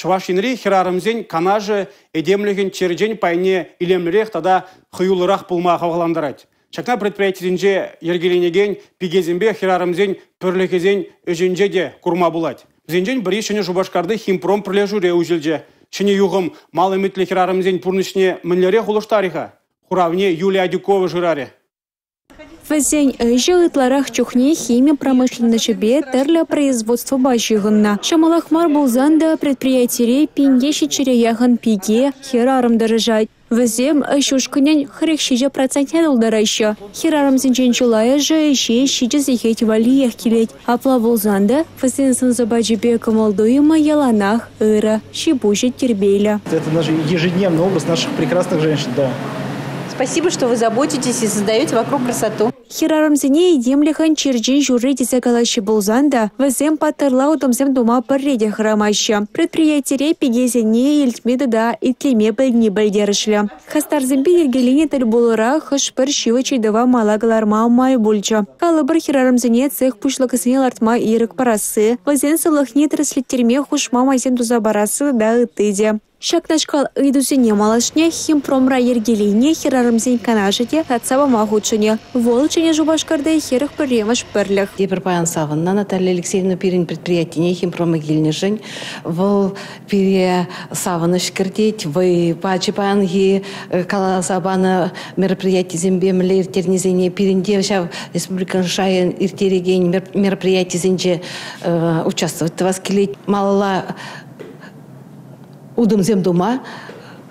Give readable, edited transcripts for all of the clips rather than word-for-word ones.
Чӑваш Енри хӗрарӑмсен канашӗ этемлӗхӗн черчен пайне илемлӗрех тата хӑюллӑрах пулма хавхалантарать. Ҫакна предприятисенче йӗркеленекен пикесемпе хӗрарӑмсен пӗрлӗхӗсен ӗҫӗнче те курма пулать. Вӗсенчен пӗри Ҫӗнӗ Шупашкарти «Химпром» пӗрлешӳре уҫӑлчӗ. Ҫӗнӗ юхӑм мал ӗмӗтлӗ хӗрарӑмсен пурнӑҫне мӗнлерех улӑштарӗ-ха? Хуравне Юлия Адюкова шырарӗ. Вӗсен ӗҫӗ ытларах чухне хими промышленноҫӗпе, тӗрлӗ производствӑпа ҫыхӑннӑ. Ҫӑмӑлах мар пулсан та предприятире 1700 яхӑн пике, хӗрарӑм тӑрӑшать. Вӗсем ӗҫ ушкӑнӗн 47 процентне тултараҫҫӗ. Хӗрарӑмсенчен чылайӑшӗ ӗҫе 7 сехет валлиех килет. Апла пулсан та вӗсен сӑн-сӑпачӗпе кӑмӑл-туйӑмӗ яланах ырӑ, ҫи-пуҫӗ тирпейлӗ. Это наш ежедневный образ наших прекрасных женщин, да. Спасибо, что вы заботитесь и создаете вокруг красоту. Хӗрарӑмсене этемлӗхӗн черчен ҫурри тесе калаҫҫӗ пулсан та, вӗсем паттӑрла утӑмсем тума пӗрре те хӑрамаҫҫӗ. Предприятире пикесене илтме тата итлеме пӗлни пӗлтерӗшлӗ. Хастарсемпе йӗркеленӗ тӗл пулура хӑш-пӗр ҫивӗч ыйтӑва мала кӑларма май пулчӗ. Калӑпӑр, хӗрарӑмсене цех пуҫлӑхӗсене лартма ирӗк парасси, вӗсен сывлӑхне тӗрӗслеттерме хушма майсем туса парасси тата ытти те. Ҫакнашкал ыйтусене малашне «Химпромра» йӗркеленӗ хӗрарӑмсен канашӗ те татса пама хутшӑнӗ. Вӑл Ҫӗнӗ Шупашкарти 41-мӗш пӗрлӗх. Эпир паян савӑннӑ Наталья Алексеевна пирӗн предприятине «Химпрома» килнӗшӗн. Вӑл пире савӑнӑҫ кӗртет, вӑй пачӗ паянхи каласа панӑ мероприятисемпе мӗнле ирттернисене пирӗн те ҫав республикӑн шайӗн ирттерекен мероприятисенче участвовать тӑвас килет. Малалла утӑмсем тума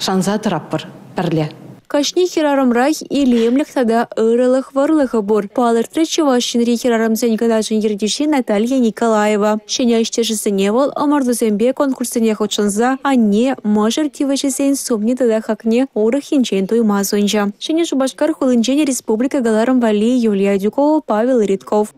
шанса тӑратпӑр пӗрле. Кашни хӗрарӑмрах илемлӗх тата ырӑлӑх вӑрлӑхӗ пур, палӑртрӗ Чӑваш Енри хӗрарӑмсен канашӗн ертӳҫи Наталья Николаева. Ҫӗнӗ ӗҫтешӗсене вӑл ӑмӑртусемпе конкурссене хутшӑнса анне, мӑшӑр тивӗҫӗсен сумне тата хакне урӑх енчен туйма сунчӗ. Ҫӗнӗ Шупашкар хулинчен республика кӑларӑм валли Юлия Адюкова, Павел Ритков.